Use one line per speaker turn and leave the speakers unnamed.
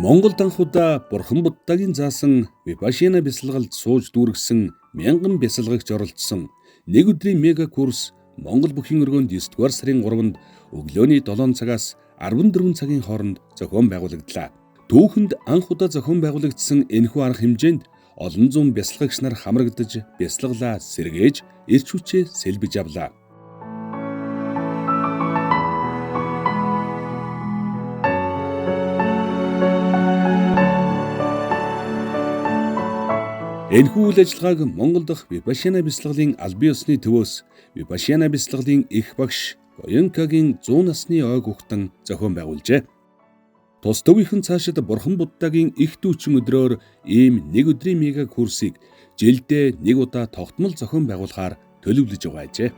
Монголд анхудаа Бурхан Буддагийн заасан Випашьяна бясалгалд сууж дүүргэсэн мянган бясалгагч оролцсон нэг өдрийн мега курс Монгол бүхийн өргөөнд 9 дугаар сарын 3-нд өглөөний 7 цагаас 14 цагийн хооронд зохион байгуулагдлаа. Түүхэнд анх удаа зохион байгуулагдсан энэхүү арга хэмжээнд олон зуун бясалгагч нар хамрагдаж бясалгалаа сэргээж эрч хүчээ сэлбэж авлаа. Энэхүү үйл ажиллагааг Монгол дахь Випашьяна бясалгалын албан ёсны төвөөс Випашьяна бясалгалын их багш Гоенкагийн 100 насны ойг ухтан зохион байгуулжээ. Тус төвийнхэн цаашид Бурхан Буддагийн их дүүчин өдрөөр ийм нэг өдрийн мега курсыг жилдээ нэг удаа тогтмол зохион байгуулахаар төлөвлөж байгаа ажээ.